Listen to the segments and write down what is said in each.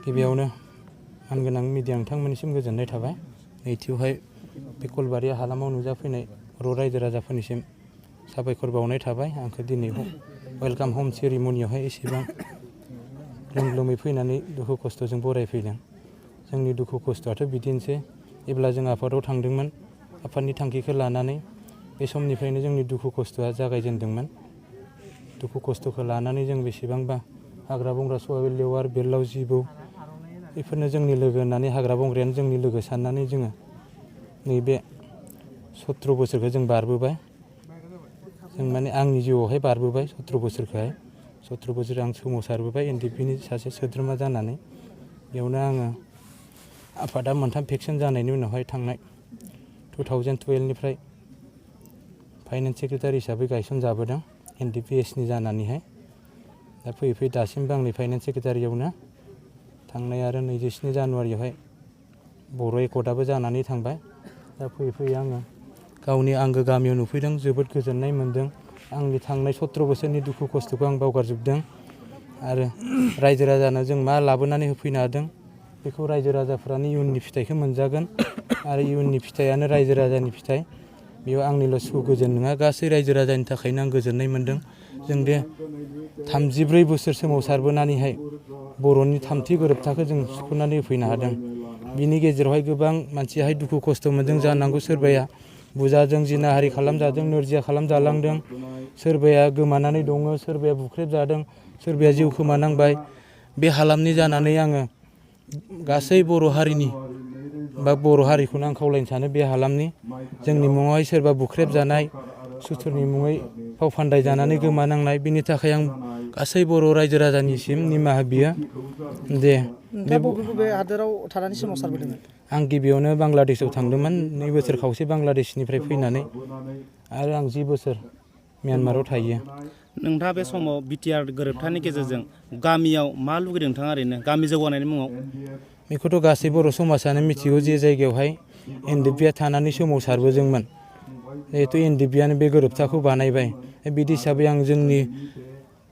गिबियावनो मानगोनां मिडिया नोंथांमोननिसिम गोजोननाय थाबाय। नैथियावहाय बे कलबारि हालामाव नुजाफैनाय बर' रायजो राजाफोरनिसिम साबायखर बावनाय थाबाय। आंखौ दिनै वेलकाम हम सेरिमनियावहाय एसेबां लोमलोमै फैनानै दुखु खस्थ'जों बरायफैदों। जोंनि दुखु खस्थ'आथ' बिदिनोसै। जेब्ला जों आफादाव थांदोंमोन, आफादनि थांखिखौ लानानै बे समनिफ्रायनो जोंनि दुखु खस्थ'आ जागायजेनदोंमोन। दुखु खस्थ'खौ लानानै जों बेसेबांबा हाग्रा बंग्रा सवाइ लेवार बेरलाव जिबौ बेफोरनो जोंनि लोगो होननानै हाग्रा बंग्रायानो जोंनि लोगो साननानै जोङो नैबे 17 बोसोरखौ जों बारबोबाय। जों माने आंनि जिउआवहाय बारबोबाय 17 बोसोरखौहाय। 17 बोसोर आं सोमावसारबोबाय एनडिपिनि सासे सोद्रोमा जानानै। बेयावनो आङो आफादा मोनथाम भेक्सिन जानायनि उनावहाय थांनाय 2012निफ्राय फाइनेन्स सेक्रेटारि हिसाबै गायसनजाबोदों एनडिपिएसनि जानानैहाय। दा फैयै फैयै दासिमबो आंनि फाइनेन्स सेक्रेटारियावनो थांनाय आरो 27 जानुवारियावहाय बर' एकर्डआबो जानानै थांबाय। दा फैयै फैयै आङो गावनि आंगो गामियाव नुफैदों, जोबोद गोजोननाय मोन्दों। आंनि थांनाय 17 बोसोरनि दुखु खस्थ'खौ आं बावगारजोबदों आरो रायजो राजानो जों मा लाबोनानै होफैनो हादों बेखौ रायजो राजाफ्रानो इयुननि फिथाइखौ मोनजागोन आरो इयुननि फिथाइयानो रायजो राजानि फिथाइ। बेयाव आंनिल' सुखु गोजोन नङा, गासै रायजो राजानि थाखायनो आं गोजोननाय मोन्दों। जों दे 34 बोसोर सोमावसारबोनानैहाय बर'नि थामथि गोरोबथाखौ जों सुफुंनानै होफैनो हादों। बिनि गेजेरावहाय गोबां मानसियाहाय दुखु खस्थ' मोन्दों जानांगौ। सोरबाया बुजाजों जिनाहारि खालामजादों, नोरजिया खालामजालांदों, सोरबाया गोमानानै दङ, सोरबाया बुख्रेबजादों, सोरबाया जिउ खोमानांबाय। बे हालामनि जानानै आङो गासै बर' हारिनि बा बर' हारिखौनो आं खावलायनो सानो बे हालामनि जोंनि मुङावहाय सोरबा बुख्रेबजानाय, सुथुरनि मुङै फाव फान्दाय जानानै गोमानांनाय, बिनि थाखाय आं गासै बर' रायजो राजानिसिम निमाहा बियो। दे बबे हादोराव थानानै सोमावसारबोदोंमोन? आं गिबियावनो बांलादेशआव थांदोंमोन 2 बोसोर खावसे बांलादेशनिफ्राय फैनानै, आरो आं 10 बोसोर म्यानमाराव थायो। नोंथाङा बे समाव बिटिआर गोरोबथानि गेजेरजों गामियाव मा लुगैदों नोंथाङा ओरैनो गामि जौगानायनि मुङाव? बेखौथ' गासै बर' समाजानो मिथिगौ जे जायगायावहाय एनडिपिआ थानानै सोमावसारबोदोंमोन। जिहेथु एनडिपिआनो बे गोरोबथाखौ बानायबाय, बिदि हिसाबै आं जोंनि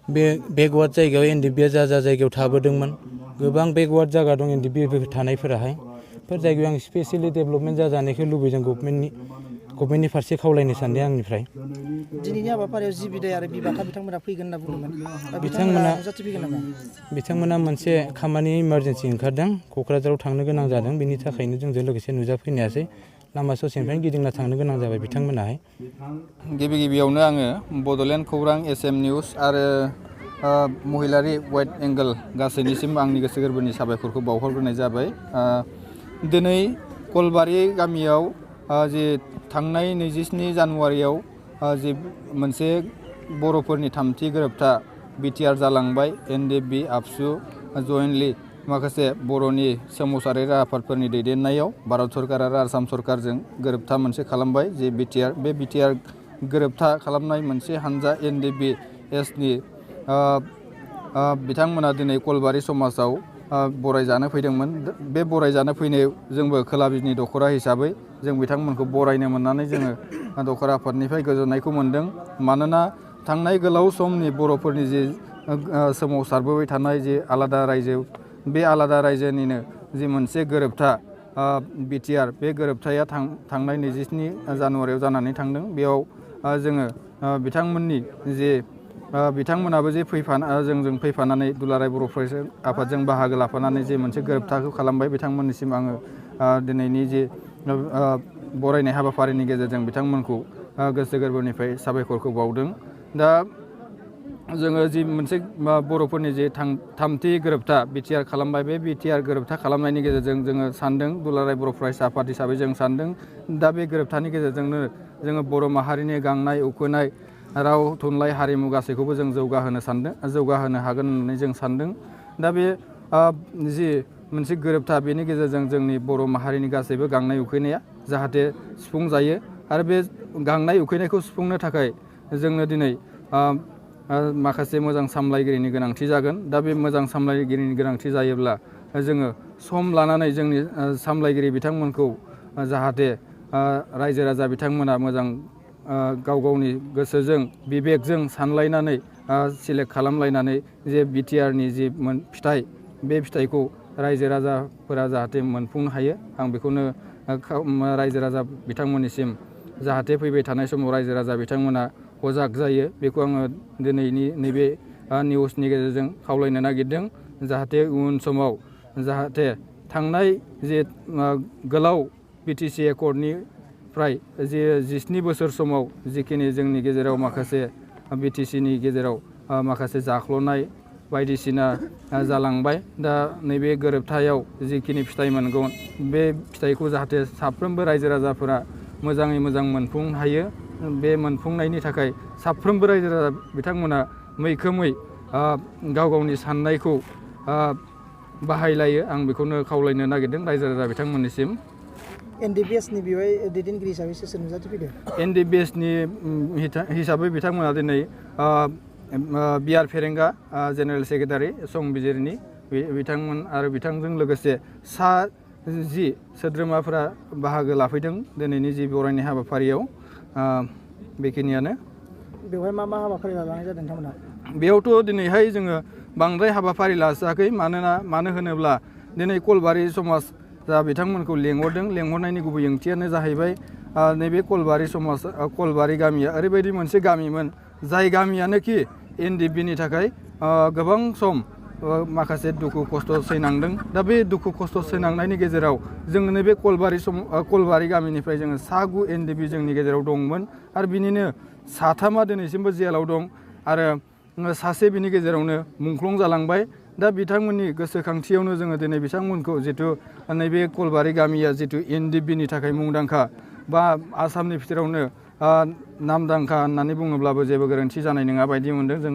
बे बेकवार्ड जायगायाव एनडिपिआ जा जायगायाव थाबोदोंमोन, गोबां बेकवार्ड जायगा दं एनडिपि थानायफोराहाय, बेफोर जायगायाव आं स्पेसियेलि डेभेलपमेन्ट जाजानायखौ लुबैदों। गभर्नमेन्टनि फारसे खावलायनो सानदों आंनिफ्राय। दिनैनि हाबाफारियाव जि बिदाय आरो बिबाथा बिथांमोना फैगोन होनना बुंदोंमोन। बिथांमोना मोनसे खामानि इमारजेन्सि ओंखारदों, क'क्राझाराव थांनो गोनां जादों, बिनि थाखायनो जोंजों लोगोसे नुजाफैनायासै। लामा ससेनिफ्रायनो गिदिंना थांनो गोनां जाबाय बिथांमोनाहाय। गिबियावनो आङो बड'लेण्ड खौरां SM निउस आरो महिलारि वाइड एंगल गासैनिसिम आंनि गोसो गोरबोनि साबायखरखौ बावहरग्रोनाय जाबाय। दिनै कलबारि गामियाव जि थांनाय 27 जानुवारियाव जि मोनसे बर'फोरनि थामथि गोरोबथा बिटिआर जालांबाय। एनडिएफबि, आबसु जयेन्टलि माखासे बर'नि सोमावसारारि आफादफोरनि दैदेननायाव भारत सरकार आरो आसाम सरकारजों गोरोबथा मोनसे खालामबाय जे बिटिआर। बे बिटिआर गोरोबथा खालामनाय मोनसे हानजा एनडिपिएसनि बिथांमोना दिनै कलबारि समाजाव बरायजानो फैदोंमोन। बे बरायजानो फैनायाव जोंबो खोला बिजनि दख'रा हिसाबै जों बिथांमोनखौ बरायनो मोननानै जोङो दख'रा आफादनिफ्राय गोजोननायखौ मोन्दों। मानोना थांनाय गोलाव समनि बर'फोरनि जि सोमावसारबोबाय थानाय जि आलादा रायजो, बे आलादा रायजोनिनो जि मोनसे गोरोबथा बिटिआर, बे गोरोबथाया थांनाय 27 जानुवारियाव जानानै थांदों। बेयाव जोङो बिथांमोननि जे बिथांमोनाबो जे जोंजों फैफानानै दुलाराय बर' फरायसा आफादजों बाहागो लाफानानै जे मोनसे गोरोबथाखौ खालामबाय, बिथांमोननिसिम आङो दिनैनि जे बरायनाय हाबाफारिनि गेजेरजों बिथांमोनखौ गोसो गोरबोनिफ्राय साबायखरखौ बावदों। दा जोङो जि मोनसे बर'फोरनि जे थामथि गोरोबथा बिटिआर खालामबाय, बे बिटिआर गोरोबथा खालामनायनि गेजेरजों जोङो सानदों, दुलाराय बर' फरायसा आफाद हिसाबै जों सानदों, दा बे गोरोबथानि गेजेरजोंनो जोङो बर' माहारिनि गांनाय उखैनाय राव थुनलाइ हारिमु गासैखौबो जों जौगाहोनो हागोन होननानै जों सानदों। दा बे जि मोनसे गोरोबथा, बेनि गेजेरजों जोंनि बर' माहारिनि गासैबो गांनाय उखैनाया जाहाथे सुफुंजायो आरो बे गांनाय उखैनायखौ सुफुंनो थाखाय जोंनो दिनै माखासे मोजां सामलायगिरिनि गोनांथि जागोन। दा बे मोजां सामलायगिरिनि गोनांथि जायोब्ला जोङो सम लानानै जोंनि सामलायगिरि बिथांमोनखौ जाहाथे रायजो राजा बिथांमोना मोजां गाव गावनि गोसोजों बिबेकजों सानलायनानै सिलेक्ट खालामलायनानै जे बिटिआरनि जि फिथाइ, बे फिथाइखौ रायजो राजाफोरा जाहाथे मोनफुंनो हायो आं बेखौनो रायजो राजा बिथांमोननिसिम जाहाथे फैबाय थानाय समाव रायजो राजा बिथांमोना सजाग जायो बेखौ आङो दिनैनि नैबे निउसनि गेजेरजों खावलायनो नागिरदों जाहाथे उन समाव जाहाथे थांनाय जे गोलाव बिटिसि एकर्डनिफ्राय जे 17 बोसोर समाव जिखिनि जोंनि गेजेराव माखासे बिटिसिनि गेजेराव माखासे जाख्ल'नाय बायदिसिना जालांबाय दा नैबे गोरोबथायाव जिखिनि फिथाइ मोनगोन बे फिथाइखौ जाहाथे साफ्रोमबो रायजो राजाफोरा मोजाङै मोजां मोनफुंनो हायो बे मोनफुंनायनि थाखाय साफ्रोमबो रायजो राजा बिथांमोना मैखोमै गाव गावनि साननायखौ बाहायलायो आं बेखौनो खावलायनो नागिरदों रायजो राजा बिथांमोननिसिम NDBSनि बेवहाय दैदेनगिरि हिसाबै सोर नुजाथिफैदों NDBSनि हिसाबै बिथांमोना दिनै बिआर फेरेंगा जेनेरेल सेक्रेटारि संबिजिरनि बिथांमोन आरो बिथांजों लोगोसे 10 सोद्रोमाफोरा बाहागो लाफैदों दिनैनि जि बरायनाय हाबाफारियाव बेखिनियानो बेवहाय मा हाबाफारि लानाय जादों नोंथांमोना बेयावथ' दिनैहाय जोङो बांद्राय हाबाफारि लाजायाखै मानो होनोब्ला दिनै कलबारि समाज जा बिथांमोनखौ लेंहरनायनि गुबै ओंथियानो जाहैबाय नैबे कलबारि गामिया ओरैबायदि मोनसे गामिमोन जाय गामियानोखि NDBनि थाखाय गोबां सम माखासे दुखु खस्थ' सैनांदों दा बे दुखु खस्थ' सैनांनायनि गेजेराव जों नैबे कलबारि गामिनिफ्राय जोङो 9 NDB जोंनि गेजेराव दंमोन आरो बिनिनो 3 दिनैसिमबो जेलाव दं आरो सासे बिनि गेजेरावनो मुंख्लं जालांबाय दा बिथांमोननि गोसोखांथियावनो जोङो दिनै बिथांमोनखौ जिथु नैबे कलबारि गामिया जिथु NDBनि थाखाय मुंदांखा बा आसामनि बिथोरावनो नामदांखा होननानै बुङोब्लाबो जेबो गोरोन्थि जानाय नङा बायदि मोनदों जों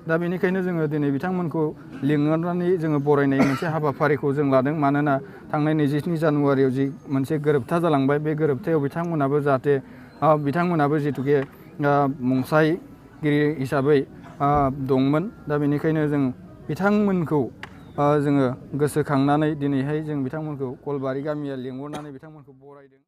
दा बेनिखायनो जोङो दिनै बिथांमोनखौ लिंहरनानै जोङो बरायनाय मोनसे हाबाफारिखौ जों लादों मानोना थांनाय 27 जानुवारियाव जि मोनसे गोरोबथा जालांबाय बे गोरोबथायाव बिथांमोनाबो जाहाथे बिथांमोनाबो जिथुके मुंसायगिरि हिसाबै दंमोन दा बेनिखायनो जों बिथांमोनखौ जोङो गोसोखांनानै दिनैहाय जों बिथांमोनखौ कलबारि गामिया लिंहरनानै बिथांमोनखौ बरायदों।